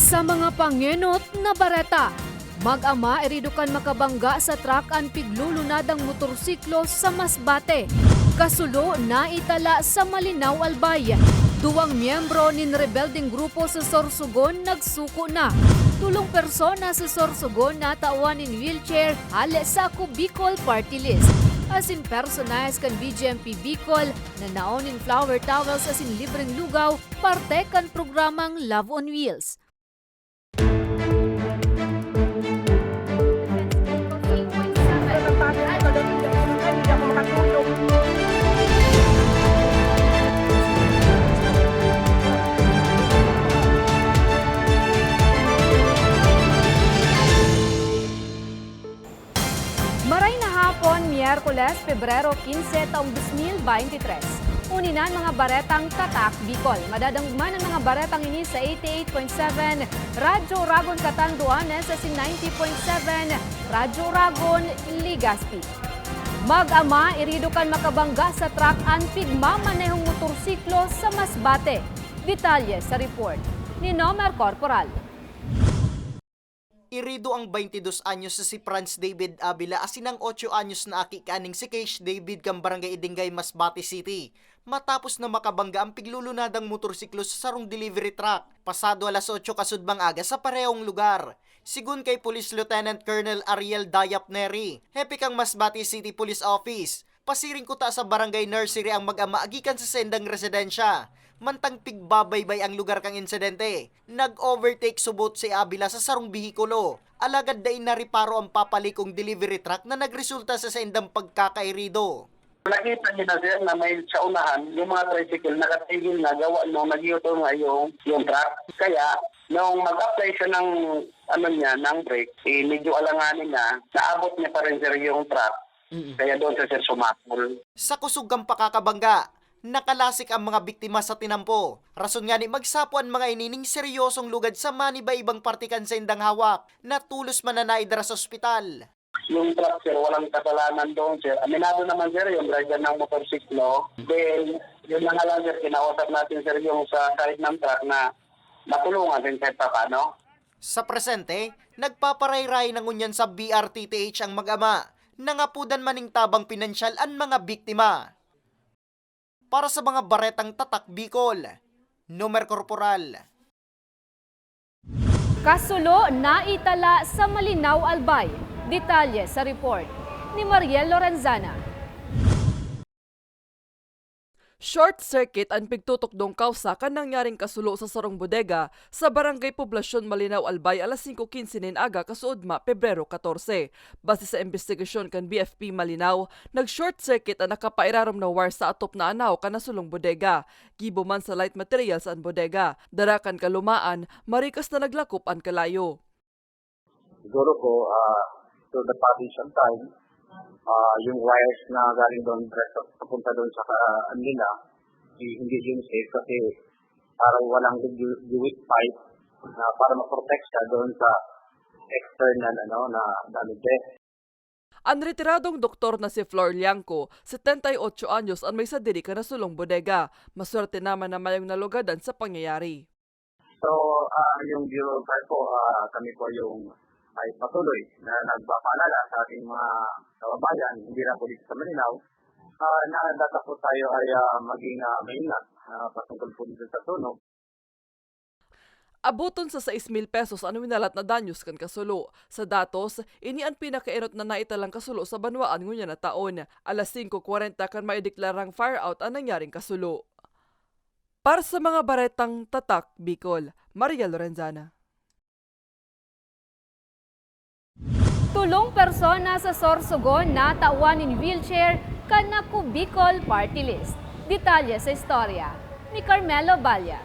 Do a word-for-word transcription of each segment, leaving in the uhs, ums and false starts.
Sa mga pangenot na bareta, mag-ama irido kan makabangga sa truck an piglulunadang motorsiklo sa Masbate. Kasulo naitala sa Malinao, Albay. Duwang miyembro nin rebeldeng grupo sa Sorsogon nagsuko na. Tolong persona sa Sorsogon natawan nin wheelchair hale sa Ako Bicol Party List. Asin personahe kan B J M P Bicol na naon nin flower towels asin libreng lugaw, parte kan programang Love on Wheels. Maray na hapon, Miyerkules, Pebrero quince, taong dos mil beintitres. Uni na an mga baretang Tatak Bicol. Madadangog man an mga baretang ini sa eighty-eight point seven Radyo Oragon, Catanduanes, asin ninety point seven Radyo Oragon, Legazpi. Mag-ama, irido kan makabangga sa truck an pigmamanehong motorsiklo sa Masbate. Detalye sa report ni Nomer Corporal. Irido ang baintidos anyos na si Franz David Avila asin ang otso anyos na aki kaning si Keish David kan Barangay Idingay, Masbate City, matapos na makabangga ang piglulunadang motorsiklo sa sarong delivery truck, pasado alas otso kasudmang aga sa parehong lugar. Sigon kay Police Lieutenant Colonel Ariel Dayap Neri, hepe kan Masbate City Police Office, pasiring kuta sa Barangay Nursery ang mag-ama gikan sa saindang residensya. Mantang pigbabaybay ang lugar kan insidente, nag-overtake subot si Avila sa sarong behikulo, alagad dai nareparo ang papalikong delivery truck na nagresulta sa saindang pagkakairido. Nakita niya na, sir, na may sa unahan, yung mga tricycle nakatigil na gawa nung nag-U-turn nga yung, yung truck. Kaya, nung mag-apply siya ng, ano niya, ng brake, eh, medyo alanganin na, naabot niya pa rin, sir, yung truck. Mm. Kaya doon sa, sir, sumakol. Sa kusog kan pakakabangga, nakalasik ang mga biktima sa tinampo. Rason ngani magsapo an mga ini nin seryosong lugad sa maniba-ibang parte kan saindang hawak na tolos man na naidara sa ospital. Yung truck, sir, walang kasalanan doon, sir. Aminado naman, sir, yung driver ng motorsiklo. Then, yun na nga lang, sir, kinausap natin, sir, yung sa side ng truck na matulungan din kahit papaano. Sa presente, nagpaparayray na ngunyan sa B R T T H ang mag-ama. Nangapodan man nin tabang pinansyal an mga biktima. Para sa mga baretang Tatak Bicol, Nomer Corporal. Kasulo naitala sa Malinao, Albay. Detalye sa report ni Mariel Lorenzana. Short circuit an pigtutukdong kawsa kan nangyaring kasulo sa sarong bodega sa Barangay Poblacion, Malinao, Albay, alas singko quince nin aga kasuodma, Pebrero catorce. Base sa imbestigasyon kan B F P Malinao, nag-short circuit an nakapairarom na wire sa atop na anaw kan nasulong bodega. Gibo man sa light materials an bodega. Dara kan kalumaan, marikas na naglakop an kalayo. Siguro po, ah, to the passage of time, ah, yung wires na galing doon diretso papunta doon sa ka-, ano nila, di, hindi yun safe kasi parang walang gi-, gi-, weak pipe na para ma-protect siya doon sa external, ano, na damage. An retiradong doktor na si Flor Liangco, setenta y ocho anyos, an may sadiri kan nasulong bodega. Maswerte naman na mayong nalugadan sa pangyayari. So, ah, yung Bureau of Fire po, ah, kami po yung ay patuloy na nagpapaalala sa ating mga kababayan, hindi lang po dito sa Malinao, ah, na dapat po tayo ay, ah, maging, ah, maingat, ah, patungkol po dito sa sunog. Aboton sa sais mil pesos an winalat na danyos kan kasulo. Sa datos, ini an pinakaenot na naitalang kasulo sa banwaan ngunyan na taon. Alas singko kwarenta kan maideklarang fire out an nangyaring kasulo. Para sa mga baretang Tatak Bicol, Maria Lorenzana. Tolong persona sa Sorsogon natawan nin wheelchair kan Ako Bicol Party List. Detalye sa istorya ni Carmelo Balla.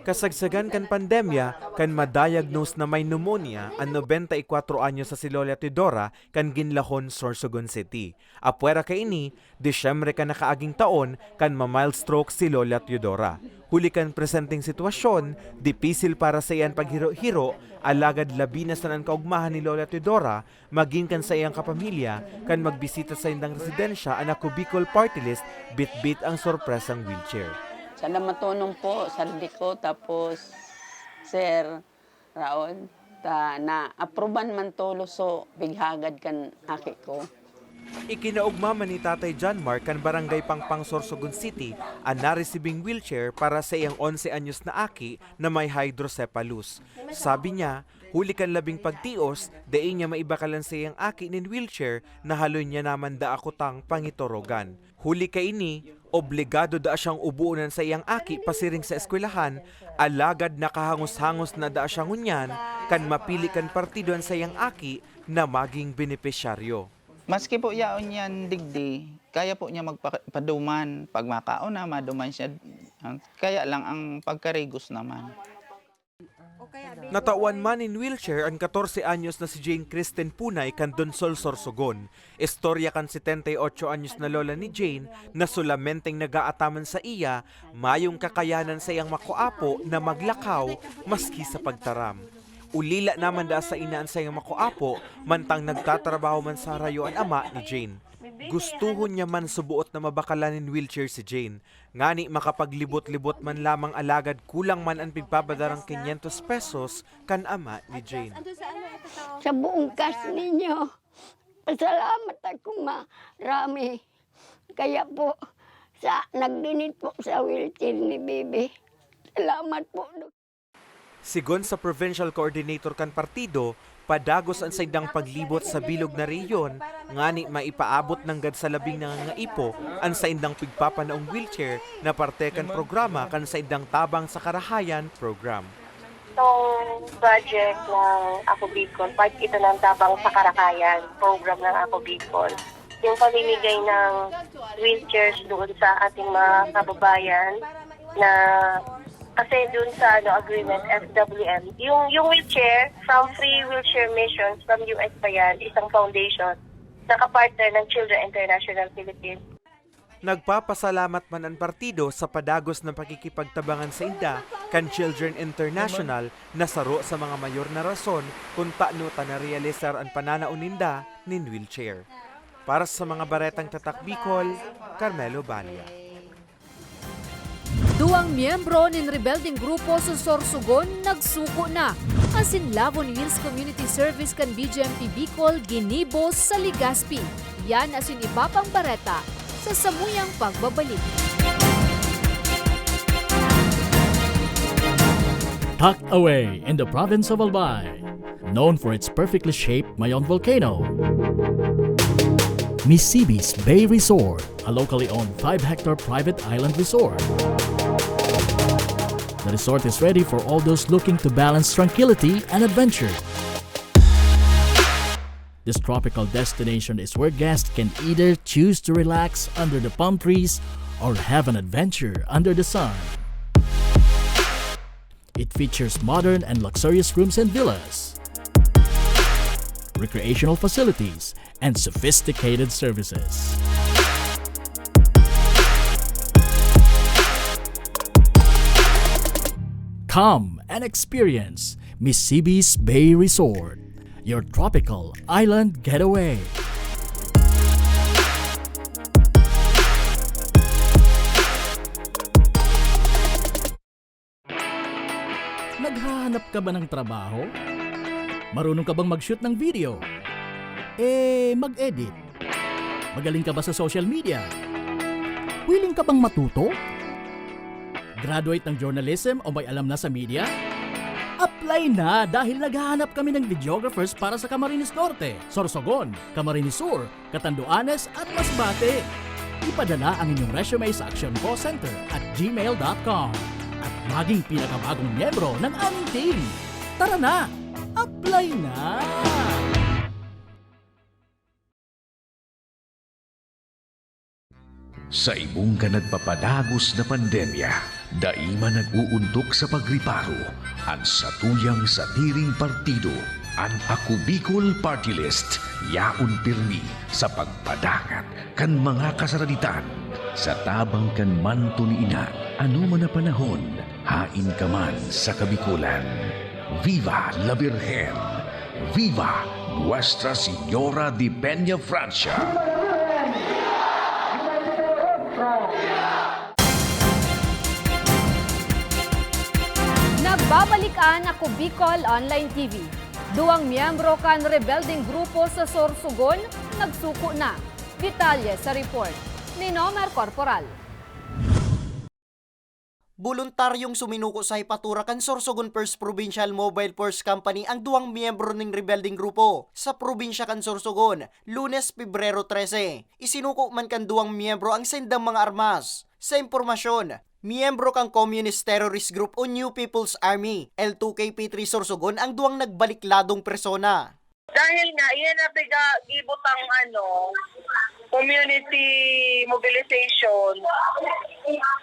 Kasagsagan kan pandemya, kan ma-diagnose na may pneumonia an nobenta y kwatro anyos na si Lola Teodora kan Ginlahon, Sorsogon City. Apwera kaini, Disyembre kan nakaaging taon kan ma-mild stroke si Lola Teodora. Huli kan presenteng sitwasyon, dipisil para saiya an paghiro-hiro, alagad labi na sana an kaogmahan ni Lola Teodora magin kan saiyang kapamilya kan magbisita sa saindang residensya an Ako Bicol Party List, bitbit ang sorpresang wheelchair. Sana matonong po, sardi ko, tapos Sir Raul, ta naapruban man tolos so pighagad kan aki ko. Ikinaogma man ni Tatay John Mark kan Barangay Pangpang, Sorsogon City, an naresibing wheelchair para sa iyang onse anyos na aki na may hydrocephalus. Sabi niya, huli kan labing pagtios, dai niya maibakal an saiyang aki nin wheelchair na haloy niya naman daa kutang pangitorogan. Huli kaini, obligado daa siyang uboon an saiyang aki pasiring sa eskwelahan, alagad nakahangos-hangos na daa siya ngunyan kan mapili kan partido an saiyang aki na maging benepisyaryo. Maski po yaon yan digdi, kaya po niya magpa-, paduman. Pag makaon na, maduman siya. Kaya lang ang pagkarigos naman. Natawan man nin wheelchair an katorse anyos na si Jane Kristen Punay kan Donsol, Sorsogon. Istorya kan setenta y ocho anyos na lola ni Jane na solamenteng nag-aataman saiya, mayong kakayanan saiyang makoapo na maglakaw maski sa pagtaram. Ulila naman daa saina an saiyang makoapo, mantang nagtatrabaho man sa harayo an ama ni Jane. Gustohon niya man suboot na mabakalan nin wheelchair si Jane, ngani makapaglibot-libot man lamang alagad kulang man an pigpapadarang quinientos pesos kan ama ni Jane. Sa buong cast ninyo, pasalamat ako marami. Kaya po, sa nag-donate po sa wheelchair ni Bibi. Salamat po. Sigon sa provincial coordinator kan partido, padagos an saindang paglibot sa bilog na rehiyon ngani maipaabot nanggad sa labing nangangaipo an saindang pigpapanaong wheelchair na parte kan programa kan saindang Tabang sa Karahayan program. Itong project ng Ako Bicol, part ito ng Tabang sa Karahayan program ng Ako Bicol. Yung pamimigay ng wheelchairs doon sa ating mga kababayan na, kasi doon sa, ano, agreement, F W M, yung, yung wheelchair from Free Wheelchair Missions from U S pa yan, isang foundation, nakapartner ng Children International Philippines. Nagpapasalamat man an partido sa padagos na pakikipagtabangan sainda kan Children International na saro sa mga mayor na rason kun tano ta narealisar an pananaon ninda nin wheelchair. Para sa mga baretang Tatak Bicol, Carmelo Balia. Duwang miyembro nin rebeldeng grupo sa Sorsogon nagsuko na. Asin Lavon Hills Community Service kan B J M P Bicol ginibo sa Legazpi. Yan asin iba pang bareta sa samuyang pagbabalik. Tucked away in the province of Albay, known for its perfectly shaped Mayon volcano, Misibis Bay Resort, a locally owned five-hectare private island resort. The resort is ready for all those looking to balance tranquility and adventure. This tropical destination is where guests can either choose to relax under the palm trees or have an adventure under the sun. It features modern and luxurious rooms and villas, recreational facilities, and sophisticated services. Come and experience Misibis Bay Resort, your tropical island getaway. Naghahanap ka ba ng trabaho? Marunong ka bang mag-shoot ng video? Eh, mag-edit? Magaling ka ba sa social media? Willing ka bang matuto? Graduate ng journalism o may alam na sa media? Apply na, dahil naghahanap kami ng videographers para sa Camarines Norte, Sorsogon, Camarines Sur, Catanduanes at Masbate. Ipadala ang inyong resume sa actioncallcenter at gmail dot com at maging pinakabagong miyembro ng aming team. Tara na! Apply na! Sa ibong kan nagpapadagos na pandemya, dai man nag-uuntok sa pagriparo an satuyang sadiring partido. An Ako Bicol Party List yaon pirmi sa pagpadangat kan mga kasaraditan. Sa tabang kan manto ni Ina, anoman na panahon, haen ka man sa Kabicolan. Viva la Virgen! Viva Nuestra Señora de Peñafrancia! Nag Babalikan ako, Bicol Online T V. Duwang miyembro kan rebeldeng grupo sa Sorsogon nagsuko na. Detalye sa report ni Nomer Corporal. Boluntaryong suminuko sa hepatura kan Sorsogon First Provincial Mobile Force Company ang duwang miyembro ning rebeldeng grupo sa probinsya kan Sorsogon, Lunes, Pebrero trese. Isinuko man kan duwang miyembro ang saindang mga armas. Sa impormasyon, miyembro kan Communist Terrorist Group o New People's Army, L two K P three Sorsogon, ang duwang nagbalikladong persona. Dahil nga, iyan na piga-, gibot ang, ano, community mobilization,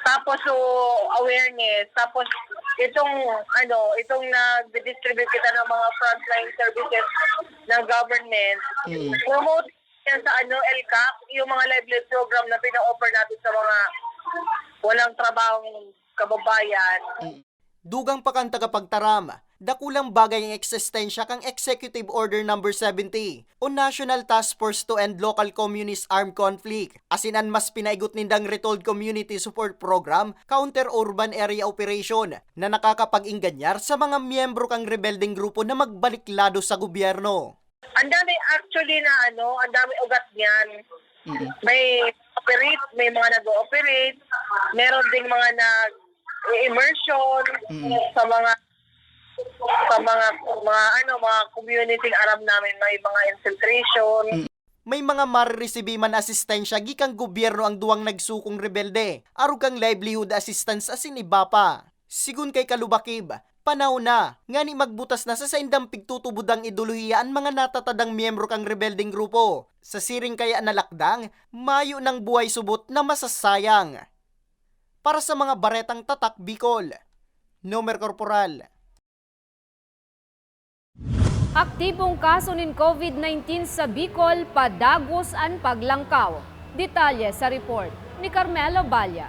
tapos, so, awareness, tapos itong, ano, itong nag-distribute kita ng mga frontline services ng government, Mm. promote yan sa, ano, L CAC, yung mga livelihood program na pina-offer natin sa mga walang trabahong kababayan. Mm. Dugang pa kan tagapagtaram, dakulang bagay ang eksistensya kan Executive Order Number seventy o National Task Force to End Local Communist Armed Conflict, asin an mas pinaigot nindang Retold Community Support Program, Counter Urban Area Operation, na nakakapag-ingganyar sa mga miyembro kan rebeldeng grupo na magbalik lado sa gobyerno. Ang dami actually na ano, ang dami ugat niyan. Mm. May operate, may mga nag-ooperate, meron ding mga nag-immersion Mm. sa mga, sa mga, mga ano, mga community aram namin, may mga infiltration. Mm. May mga mariresibi man asistensya gikang gobyerno ang duwang nagsukong rebelde, arog kan livelihood assistance asin iba pa. Sigon kay Kalubakib, panahon na, ngani magbutas na sa saindang pigtutubodang ideolohiya an mga natatadang miyembro kan rebeldeng grupo. Sa siring kaya na lakdang, mayo nang buhay subot na masasayang. Para sa mga baretang Tatak Bicol, Nomer Corporal. Aktibong kaso nin COVID nineteen sa Bicol, padagos an paglangkaw. Detalye sa report ni Carmelo Balla.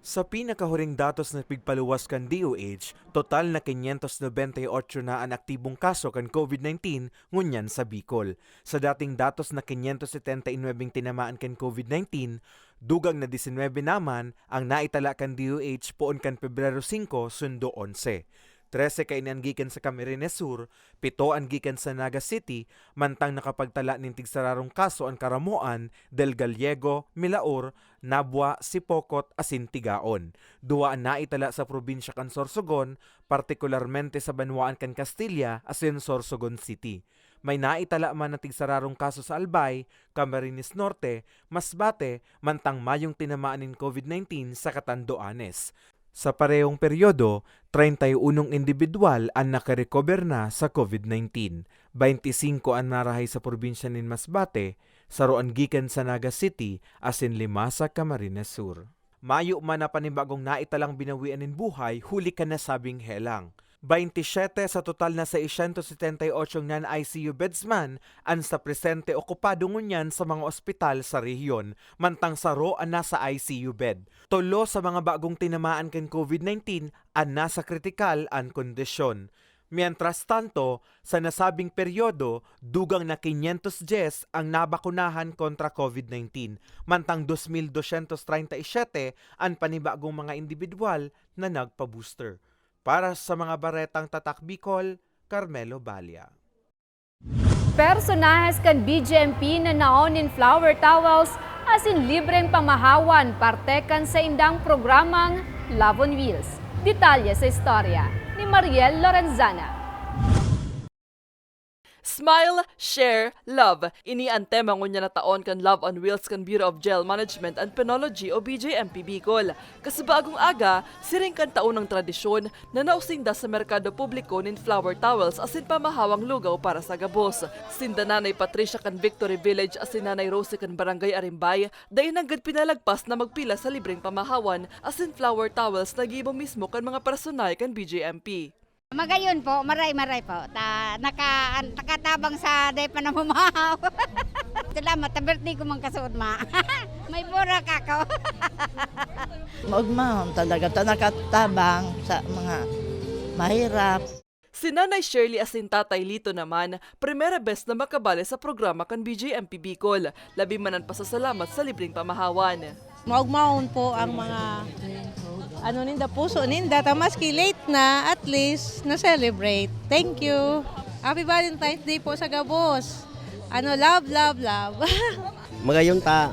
Sa pinakahuring datos na pigpaluwas kan D O H, total na quinientos noventa y ocho na an aktibong kaso kan COVID nineteen ngunyan sa Bicol. Sa dating datos na quinientos setenta y nuebe tinamaan kan COVID nineteen, dugang na disinwebe naman ang naitala kan D O H poon kan Pebrero singko sundo onse. Trese kaini an gikan sa Camarines Sur, pito an gikan sa Naga City, mantang nakapagtala nin tigsararong kaso an Caramoan, Del Gallego, Milaor, Nabua, Sipocot asin Tigaon. Duwa an naitala sa probinsya kan Sorsogon, partikularmente sa banwaan kan Castilla asin Sorsogon City. May naitala man na tigsararong kaso sa Albay, Camarines Norte, Masbate, mantang mayong tinamaan nin COVID nineteen sa Catanduanes. Sa parehong peryodo, treinta y unong indibidwal an nakarecover na sa COVID nineteen. Baynti singko an narahay sa probinsya nin Masbate, saro an gikan sa Naga City, asin lima sa Camarines Sur. Mayo man na panibagong naitalang binawian nin buhay huli kan nasabing helang. Baynti siyete sa total na seiscientos setenta y ocho nan I C U beds man an sa presente okupado ngunyan sa mga ospital sa rehiyon, mantang saro an nasa I C U bed. Tolo sa mga bagong tinamaan kan COVID nineteen an nasa kritikal an kondisyon. Mientras tanto, sa nasabing peryodo, dugang na quinientos dyes ang nabakunahan kontra COVID nineteen, mantang dos mil dosyentos treinta y siyete an panibagong mga indibidwal na nagpa-booster. Para sa mga baretang Tatak Bicol, Carmelo Balla. Personahes kan B J M P na naon nin flower towels asin libreng pamahawan parte kan saindang programang Love on Wheels. Detalye sa istorya ni Mariel Lorenzana. Smile, share, love. Ini an tema ngunyan na taon kan Love on Wheels kan Bureau of Jail Management and Penology o B J M P Bicol. Kasubagong aga, siring kan taonang tradisyon, nanao sinda sa merkado publiko nin flower towels asin pamahawang lugaw para sa gabos. Sinda Nanay Patricia kan Victory Village asin Nanay Rosie kan Barangay Arimbay, dai nanggad pinalagpas na magpila sa libreng pamahawan asin flower towels na gibo mismo kan mga personahe kan B J M P. Magayon po, maray-maray po. Ta, naka, an, nakatabang sa dai pa namamahaw. Salamat, ta birthday ko man kasuod, ma. May burak ako. Maugmahon talaga ta nakatabang sa mga mahirap. Si Nanay Shirley asin Tatay Lito naman, primera bes na makabale sa programa kan B J M P Bicol, labi man an pasasalamat sa libreng pamahawan. Maugmahon po ang mga, Ano ninda, puso ninda, ta maski late na, at least na-celebrate. Thank you. Happy Valentine's Day po sa gabos. Ano, love, love, love. Magayon ta,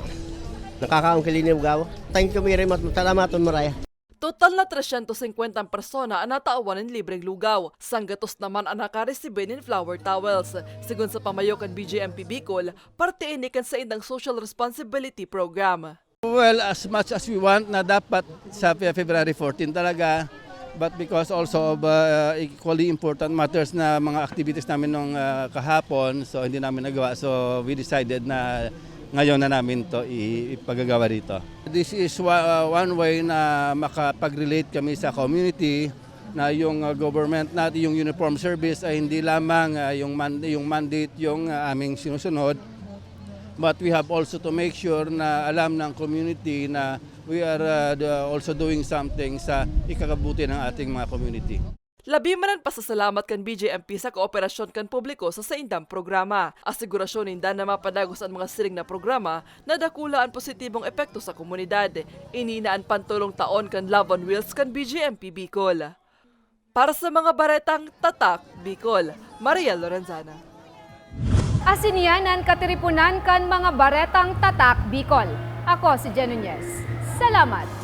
nakakaon kiliniw gaw. Thank you very much. Salamat, Maraya. Total na tresyentos singkwenta ang persona an natawan nin libreng lugaw. Sanggatos naman an nakaresibi nin flower towels. Sigon sa pamayo kan B J M P Bicol, parte ini kan saindang social responsibility program. Well, as much as we want na dapat sa Fe- February fourteen talaga, but because also of uh, equally important matters na mga activities namin nung uh, kahapon, so hindi namin nagawa. So we decided na ngayon na namin to i- ipagagawa dito. This is wa- uh, one way na makapag-relate kami sa community na yung uh, government natin, yung uniform service ay hindi lamang uh, yung, man- yung mandate yung uh, aming sinusunod, but we have also to make sure na alam ng community na we are uh, the- also doing something sa ikakabuti ng ating mga community. Labi man an pasasalamat kan B J M P sa kooperasyon kan publiko sa saindang programa. Asigurasyon ninda na mapadagos an mga siring na programa na dakula an positibong epekto sa komunidad. Ini na an pantolong taon kan Love on Wheels kan B J M P Bicol. Para sa mga baretang Tatak Bicol, Maria Lorenzana. Asin iyan an katiriponan kan mga baretang Tatak Bicol. Ako si Jen Nunez. Salamat!